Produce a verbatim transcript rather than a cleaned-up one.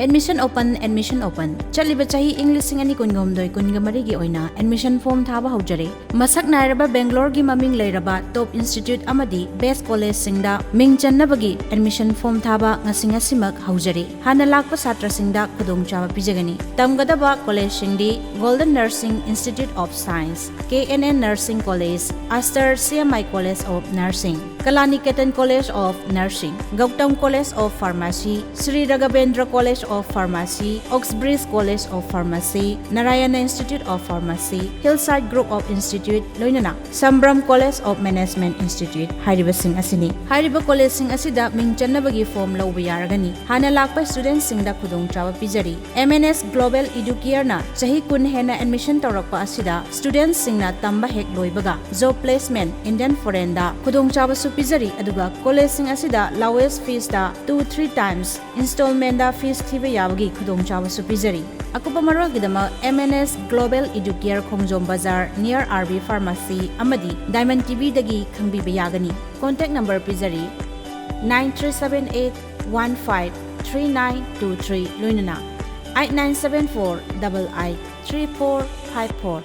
Admission open, admission open. ꯆꯠꯂꯤꯕ ꯆꯍꯤ ꯏꯪ ꯂꯤꯁꯤꯡ ꯑꯅꯤ ꯀꯨꯟꯒ ꯍꯨꯝꯗꯣꯏ ꯀꯨꯟꯒ ꯃꯔꯤꯒꯤ ꯑꯣꯏꯅ admission form ꯊꯥꯕ ꯍꯧꯖꯔꯦ꯫ ꯃꯁꯛ ꯅꯥꯏꯔꯕ ꯕꯦꯡꯒ꯭ꯂꯣꯔꯒꯤ ꯃꯃꯤꯡ ꯂꯩꯔꯕ top institute ꯑꯃꯗꯤ best collegeꯁꯤꯡꯗ ꯃꯤꯡ ꯆꯟꯅꯕꯒꯤ admission form ꯊꯥꯕ ꯉꯁꯤ ꯉꯁꯤꯃꯛ ꯍꯧꯖꯔꯦ꯫ ꯍꯥꯟꯅ ꯂꯥꯛꯄ ꯁꯥꯇ꯭ꯔꯁꯤꯡꯗ ꯈꯨꯗꯣꯡꯆꯥꯕ ꯄꯤꯖꯒꯅꯤ꯫ ꯇꯝꯒꯗꯕ collegeꯁꯤꯡꯗꯤ Golden Nursing Institute of Science, K N N Nursing College, Aster C M I College of Nursing, Kalaniketan College of Nursing, Gautam College of Pharmacy, Sri Raghavendra College of Pharmacy, Oxbridge College of Pharmacy, Narayana Institute of Pharmacy, Hillside Group of Institute, ꯂꯣꯏꯅꯅ Sambram College of Management Institute ꯍꯥꯏꯔꯤꯕꯁꯤꯡ ꯑꯁꯤꯅꯤ꯫ ꯍꯥꯏꯔꯤꯕ collegeꯁꯤꯡ ꯑꯁꯤꯗ ꯃꯤꯡ ꯆꯟꯅꯕꯒꯤ form ꯂꯧꯕ ꯌꯥꯔꯒꯅꯤ꯫ ꯍꯥꯟꯅ ꯂꯥꯛꯄ studentꯁꯤꯡꯗ ꯈꯨꯗꯣꯡꯆꯥꯕ ꯄꯤꯖꯔꯤ꯫ M N S Global Educareꯅ ꯆꯍꯤ ꯀꯨꯟ ꯍꯦꯟꯅ admission ꯇꯧꯔꯛꯄ ꯑꯁꯤꯗ studentꯁꯤꯡꯅ ꯇꯝꯕ ꯍꯦꯛ ꯂꯣꯏꯕꯒ job placement Indian foreignꯗ ꯈꯨꯗꯣꯡꯆꯥꯕꯁꯨ ꯄꯤꯖꯔꯤ, ꯑꯗꯨꯒ collegeꯁꯤꯡ ꯑꯁꯤꯗ lowest feesꯇ two three times installmentꯗ fees ꯊꯤꯕ ꯌꯥꯕꯒꯤ ꯈꯨꯗꯣꯡꯆꯥꯕꯁꯨ ꯄꯤꯖꯔꯤ꯫ ꯑꯀꯨꯞꯄ ꯃꯔꯣꯜꯒꯤꯗꯃꯛ M N S Global Educare ꯈꯣꯡꯖꯣꯝ ꯕꯖꯥꯔ near R B Pharmacy ꯑꯃꯗꯤ Diamond TVꯗꯒꯤ ꯈꯪꯕꯤꯕ ꯌꯥꯒꯅꯤ꯫ Contact number ꯄꯤꯖꯔꯤ, nine three seven eight one five three nine two three ꯂꯣꯏꯅꯅ eight nine seven four double eight three four five four꯫